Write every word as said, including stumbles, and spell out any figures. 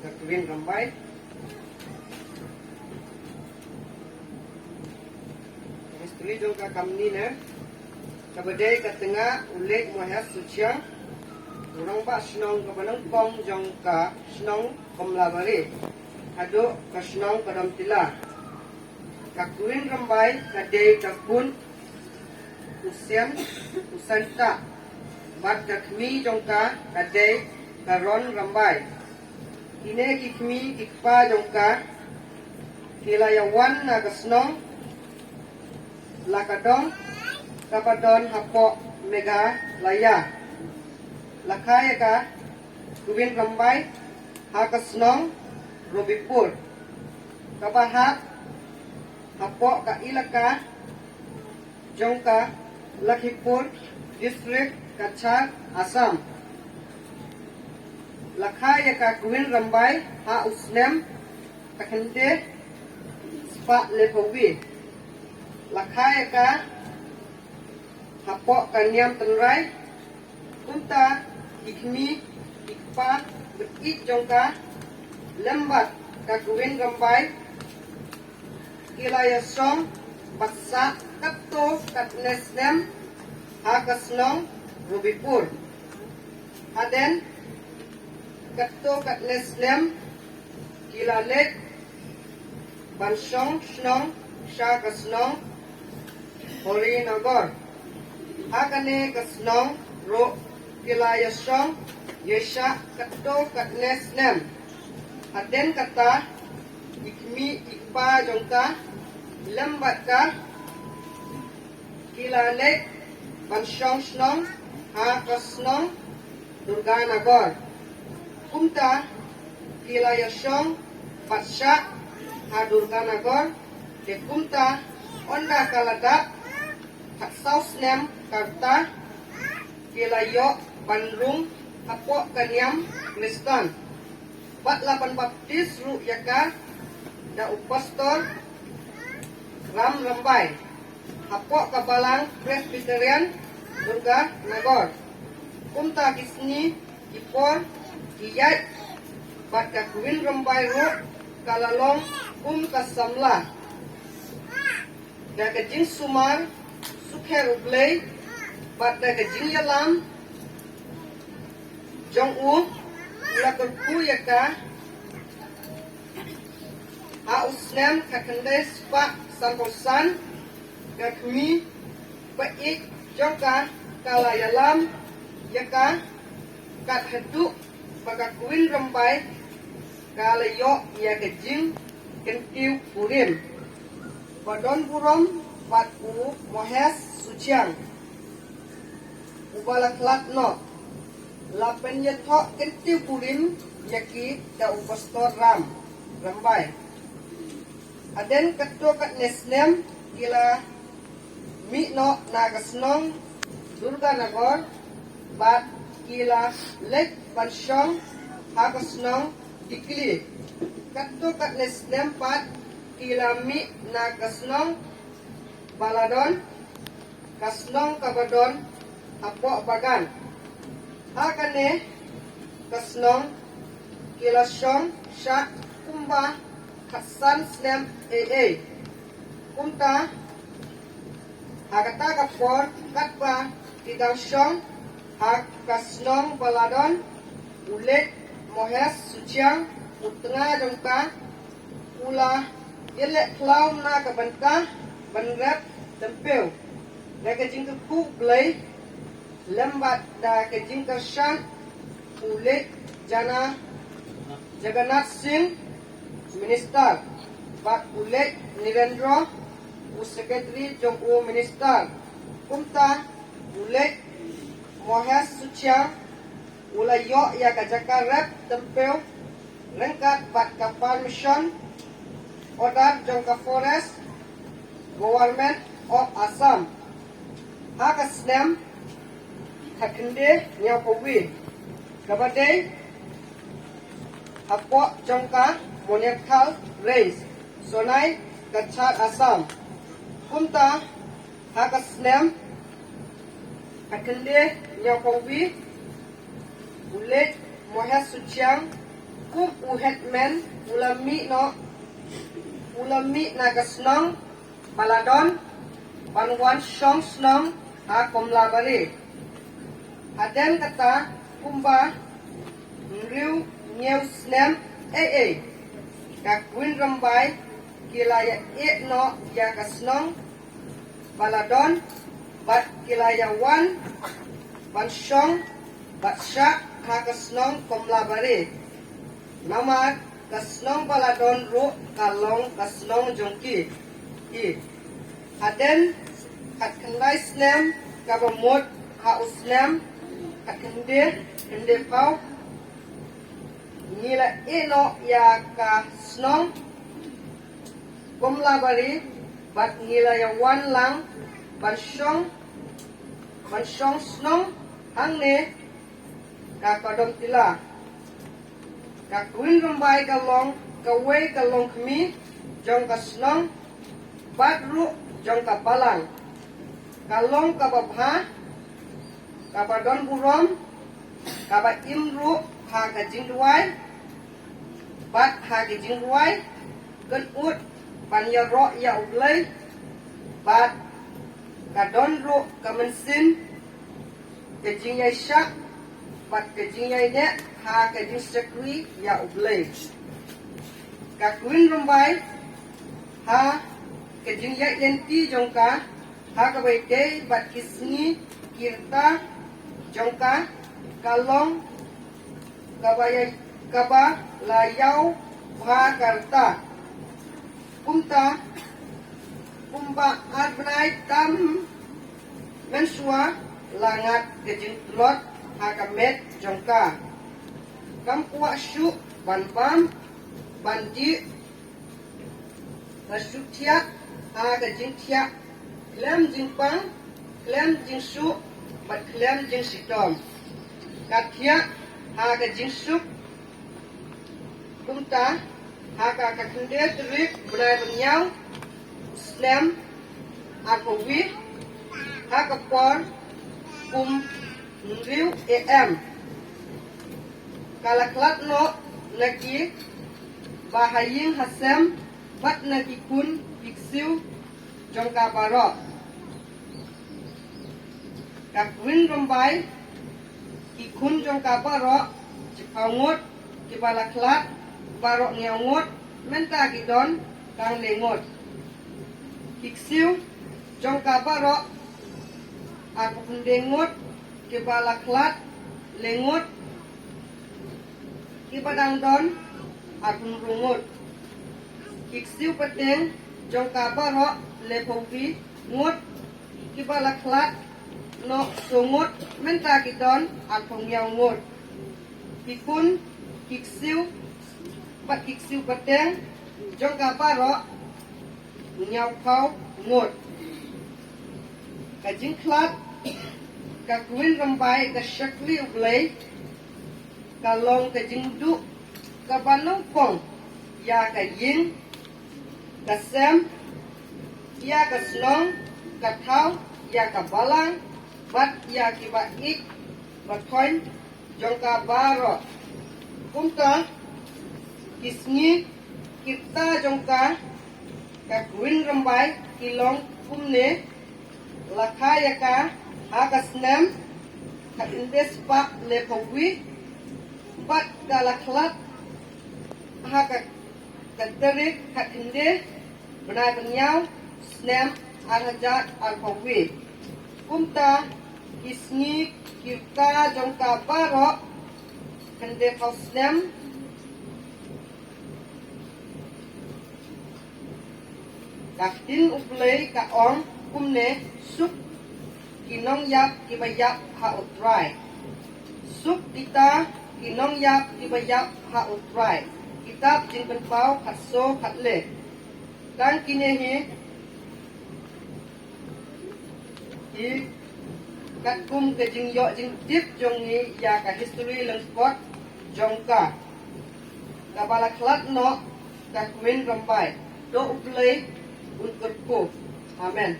Ka Kuvin Rymbai. History jong ka kam ni ne. Kaba dei ka tnga u Lake Mohes Suchiang, u rangbah shnong kaba nyngkong jong ka shnong Komlabari haduh ka shnong Kadomtila. Ka Kuvin Rymbai ka dei ka khun u Sian, u Santa, bad ka kmie jong ka ka dei ka Ron Rymbai. Kine ki kmie ki kpa jong ka ki la ïa wan na ka shnong Lakadong kaba don hapoh Meghalaya. La kha ïa ka Kuvin Rymbai ha ka shnong Robipur, kaba hap hapoh ka ilaka jong ka Lakhipur District, Cachar, Assam. La kha ïa ka Kuvin Rymbai ha u snem khatkhyndai spah laiphew wi. La kha ïa ka hapoh ka niam tynrai. Kumta ki kmie ki kpa bad ïeit jong ka lem bad ka Kuvin Rymbai ki la ïa shong bad sah katto katne snem ha ka shnong Robipur. Hadien katto katne snem ki la leit ban shong shnong sha ka shnong Horinagar. Ha kane ka shnong ruh ki la ïa shong ïa sah katto katne snem. Hadien kata ki kmie ki kpa jong ka lem bad ka ki la leit ban shong shnong ha ka shnong Durganagar. Kumta ki la ïa shong bad sah ha Durganagar. Te kumta ynda ka la dap khatsaw snem ka rta ki la ïoh ban rung hapoh ka niam Khristan. Bad la pynbaptis ruh ïa ka da u Pastor Ram Rymbai hapoh ka Balang Presbyterian Durganagar. Kumta ki sngi ki por ki ïaid bad ka Kuvin Rymbai ruh ka la long kum ka samla. Da ka jingsumar sukher U Blei bad da ka jingïalam jong u, u la kyrkhu ïa ka ha u snem khatkhyndai spah sanphew san. Ka kmie ba ïeit jong ka ka la ïalam ïa ka kat haduh ba ka Kuvin Rymbai ka la ïoh ïa ka jingkyntiew burim ba don burom bad u Mohes Suchiang uba la khlad noh. La pynïathoh kyntiew burim ïa ki da u Pastor Ram Rymbai. Hadien katto katne snem ki la mih noh na ka shnong Durganagar bad ki la leit ban shong ha ka shnong Dikli. Katto katne snem pat ki la mih na ka shnong Baladon, ka shnong kaba don hapoh Bagan. Ha kane ka shnong ki la shong sah kumba khatsan snem ei ei. Kumta ha kata ka por katba ki dang shong ha ka shnong Baladon, u Lake Mohes Suchiang, u tnga jong ka, u la ïaleh khlaw na ka bynta ban rep tympiew. Da ka jingkyrkhu U Blei lem bad da ka jingkyrshan u Lake Jana Jagannath Singh, Minister, bad u Lake Nirendra, u Secretary jong u Minister. Kumta u Lake Mohes Suchiang u la ïoh ïa ka jaka rep tympiew ryngkat bad ka permission order jong ka Forest Government of Assam ha ka snem khatkhyndai hynñiewphew wi, kaba dei hapoh jong ka Moniakthal Range, Sonai, Cachar, Assam. Kumta ha ka snem khatkhyndai hynñiewphew wi u Lake Mohes Suchiang Kum u headman u la mih noh, u la mih na ka shnong Baladon ban wan shong shnong ha Komlabari. Hadien kata kumba hynriew hynñiew snem ei ei, ka Kwin Rymbai ki la ïa-ïeh noh ïa ka shnong Baladon bad ki la ïa wan ban shong bad shah ha ka shnong Komlabari. Namar ka shnong Baladon ruh ka long ka shnong jong ki. Ki hadien khatkhyndai snem kaba mut ha u snem khatkhyndai khyndai phew ngi la ïeh noh ïa ka shnong Komlabari bad ngi la ïa wan lang ban shong ban shong shnong hangne ka Padom Tila. Ka Kwin Rymbai ka long kawei ka longkmie jong ka shnong bad ruh jong ka balang. Ka long kaba bha, kaba don burom, kaba im ruh ha ka jingduwai bad ha ka jingduwai kynud ban ïaroh ïa U Blei bad ka don ruh ka mynsiem ka jingïaishah bad ka jingïaineh ha ka jingshakri ïa U Blei. Ka Kwin Rymbai ha ka jingïaid lynti jong ka ha kaba ïadei bad ki sngi ki rta jong ka ka long kaba ïa kaba la ïaw bha ka rta. Kumta kumba ar bnai tam mynshuwa la ngat ka jingtlot ha ka met jong ka. Kam kwah shuh ban bam ban dih. Ka shu thiah ha ka jingthiah khlem jingpang khlem jingsuk bad khlem jingshitom. Ka thiah ha ka jingsuk. Kumta ha ka khatkhyndai tarik bnai ba hynñiew snem arphew wei ha ka por kum hynriew A M ka la khlad noh na ki ba ha ïing ha sem bad na ki khun ki ksiew jong ka baroh. Ka Kwin Rymbai, ki khun jong ka baroh shiphew ngut, kiba la khlad baroh hynñiew ngut, mynta ki don tang le ngut. Ki ksiew jong ka baroh arphew khyndai ngut, kiba la khlad le ngut, kiba dang don arphew hynriew ngut. Ki ksiew pateng jong ka baroh le phew wei ngut, kiba la khlad noh saw ngut, mynta ki don arphew hynñiew ngut. Ki khun ki ksiew bad ki ksiew pateng jong ka baroh hynñiew phew ngut. Ka jingkhlad ka Kwin Rymbai ka shakri U Blei ka long ka jingduh kaba nyngkong ïa ka ïing ka sem, ïa ka shnong ka thaw, ïa ka balang bad ïa kiba ïeit ba thoiñ jong ka baroh. Kumta ki sngi ki rta jong ka ka Kwin Rymbai ki long kumne. La kha ïa ka ha ka snem khatkhyndai spah le phew wei bad ka la khlad ha ka, ka tarik khatkhyndai bnai ba hynñiew snem ar hajar arphew wei. Kumta ki sngi ki rta jong ka baroh khyndai phew snem. Ka ktien U Blei ka ong kumne, suk ki nongïap kiba ïap ha U Trai. Suk kita ki nongïap kiba ïap ha U Trai. Kitab Jingpynpaw khatsaw khatlai. Tang kine hi ki katkum ka jingïoh jingtip jong ngi ïa ka history lyngkot jong ka kaba la khlad noh ka Kwin Rymbai. To U Blei un kyrkhu. Amen.